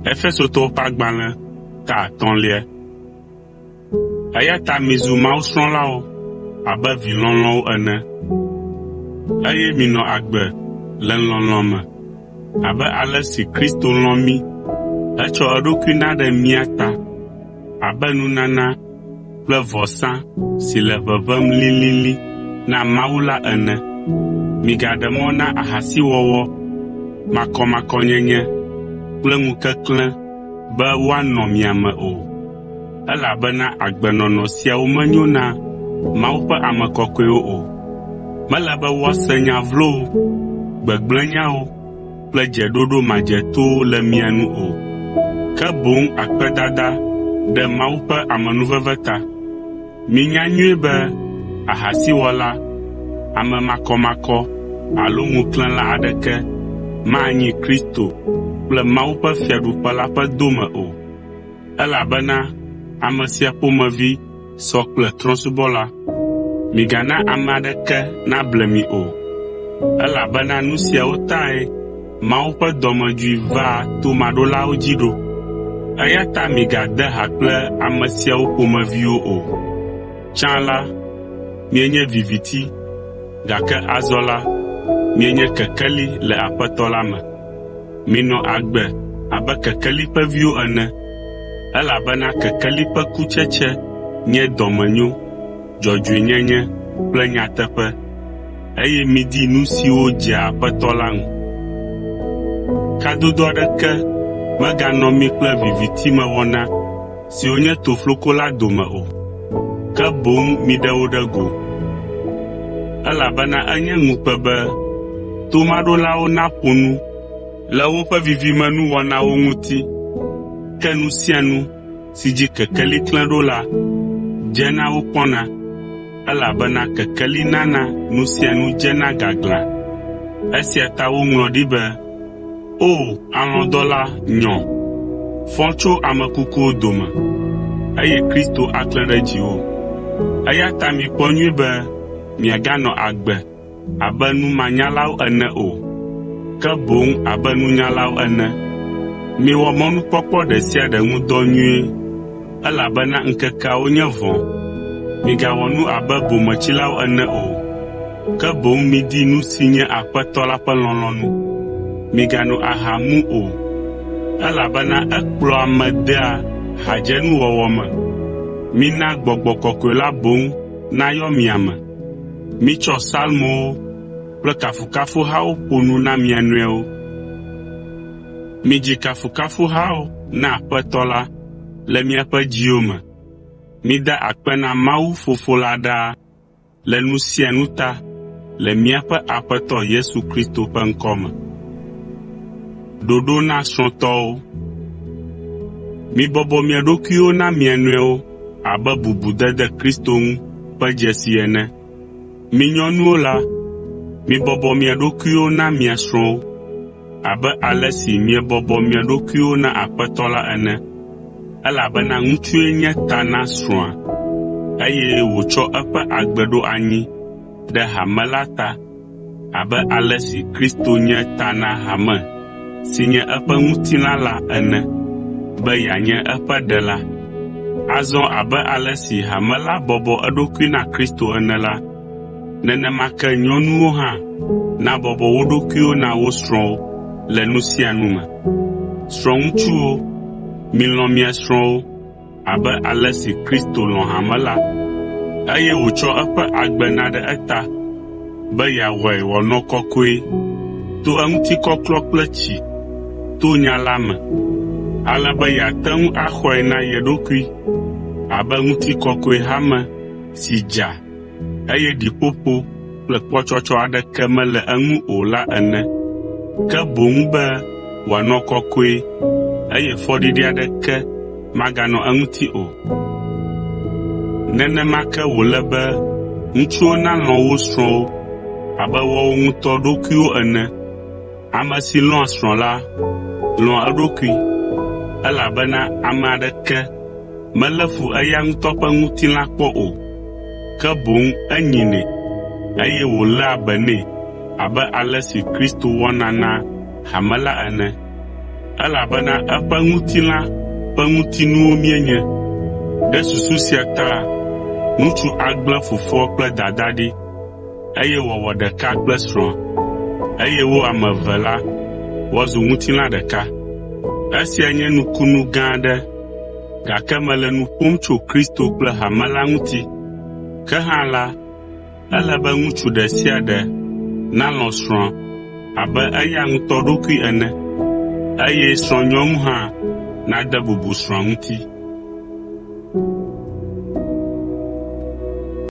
Efesotɔwo ƒe agbalẽ ta etɔ̃lia. Eya ta mizu Mawu srɔ̃lawo abe vi lɔlɔ̃wo ene, eye minɔ agbe le lɔlɔ̃ me abe ale si Kristo lɔ̃ mí hetsɔ eɖokui na ɖe mía ta abe nunana kple vɔsa si le ʋeʋẽm lĩlĩlĩ na Mawu la ene. Migaɖe mɔ na ahasiwɔwɔ, makɔmakɔnyenye kple ŋukeklẽ be woanɔ mia me o, elabena agbenɔnɔ siawo menyo na Mawu ƒe ame kɔkɔewo o. Mele be woase nya vlowo, gbegblẽnyawo kple dzeɖoɖo madzetowo le mia nu o, ke boŋ akpedada ɖe Mawu ƒe amenuveve ta. Minya nyuie be ahasiwɔla, ame makɔmakɔ alo ŋuklẽla aɖeke manyi Kristo kple Mawu ƒe fiaɖuƒe la ƒe dome o, elabena ame sia ƒomevi sɔ kple trɔ̃subɔla. Migana ame aɖeke nable mi o, elabena nu siawo tae Mawu ƒe dɔmedzoe vaa tomaɖolawo dzi ɖo. Eya ta migade ha kple ame siawo ƒomeviwo o. Tsã la, mienye viviti, gake azɔ la, mienye kekeli le Aƒetɔ la me. Minɔ agbe abe kekeli ƒe viwo ene, elabena kekeli ƒe kutsetse nye dɔmenyo, dzɔdzɔenyenye kple nyateƒe, eye midi nu siwo dzea Aƒetɔ la ŋu. Kadodo aɖeke meganɔ mi kple vivitimewɔna siwo nye tofloko la dome o, ke boŋ miɖe wo ɖe go, elabena enye ŋukpe be tomaɖolawo naƒo nu le woƒe vivimenuwɔnawo ŋuti, ke nu sia nu si dzi kekeli klẽ ɖo la dzena wokpɔna, elabena kekeli nana nu sia nu dzena gaglãa. Esia ta woŋlɔ ɖi be, “O alɔ̃dɔla, nyɔ! Fɔ tso ame kukuwo dome, eye Kristo aklẽ ɖe dziwò.” Eya ta mikpɔ nyuie be miaganɔ agbe abe numanyalawo ene o, ke boŋ abe nunyalawo ene. Miwɔ mɔnukpɔkpɔ ɖe sia ɖe ŋu dɔ nyuie, elabena ŋkekeawo nye vɔ̃. Migawɔ nu abe bometsilawo ene o, ke boŋ midi nu si nye Aƒetɔ la ƒe lɔlɔ̃nu. Migano aha mu o, elabena ekplɔa ame dea hadzenuwɔwɔ me. Mina Gbɔgbɔ Kɔkɔe la boŋ nayɔ mia me. Mitsɔ psalmowo kple kafukafuhawo ƒo nu na mia nɔewo. Midzi kafukafuhawo na Aƒetɔ la le miaƒe dziwo me. Mida akpe na Mawu Fofo la ɖaa le nu sia nu ta le míaƒe Aƒetɔ Yesu Kristo ƒe ŋkɔ me. Mibɔbɔ mia ɖokuiwo na mia nɔewo abe bubudede Kristo ŋu ƒe dzesi ene. Mi nyɔnuwo la, mibɔbɔ mia ɖokuiwo na mia srɔ̃wo abe ale si miebɔbɔ mia ɖokuiwo na Aƒetɔ la ene, elabena ŋutsue nye ta na srɔ̃a, eye wòtsɔ eƒe agbe ɖo anyi ɖe hame la ta abe ale si Kristo nye ta na hame si nye eƒe ŋutilã la ene be yeanye eƒe Ɖela. Azɔ abe ale si hame la bɔbɔ eɖokui na Kristo ene la, nenema ke nyɔnuwo hã nabɔbɔ wo ɖokuiwo na wo srɔ̃wo le nu sia nu me. Srɔ̃ŋutsuwo, milɔ̃ mia srɔ̃wo abe ale si Kristo lɔ̃ hame la, eye wòtsɔ eƒe agbe na ɖe eta be yeawɔe wòanɔ kɔkɔe to eŋutikɔklɔ kple tsi to nya la me, ale be yeate ŋu axɔe na ye ɖokui abe ŋutikɔkɔe hame si dza, eye ɖiƒoƒo kple kpɔtsɔtsɔ aɖeke mele eŋu o la ene, ke boŋ be wòanɔ kɔkɔe, eye fɔɖiɖi aɖeke maganɔ eŋuti o. Nenema ke wòle be ŋutsuwo nalɔ̃ wo srɔ̃wo abe woawo ŋutɔ ɖokuiwo ene. Ame si lɔ̃a srɔ̃a la, lɔ̃a eɖokui, elabena ame aɖeke melé fu eya ŋutɔ ƒe ŋutilã kpɔ o, ke boŋ enyinɛ, eye wòléa be nɛ abe ale si Kristo wɔna na hame la ene. elabena eƒe ŋutilã ƒe ŋutinuwo míenye. Ɖe susu sia ta ŋutsu agblẽ fofoa kple dadaa ɖi, eye wòawɔ ɖeka kple srɔ̃a, eye wo ame eve la woazu ŋutilã ɖeka. Esia nye nukunu gã aɖe, gake mele nu ƒom tso Kristo kple hame la ŋuti. Ke hã la, ele be ŋutsu ɖe sia ɖe nalɔ̃ srɔ̃a abe eya ŋutɔ ɖokui ene, eye srɔ̃nyɔnu hã nade bubu srɔ̃a ŋuti.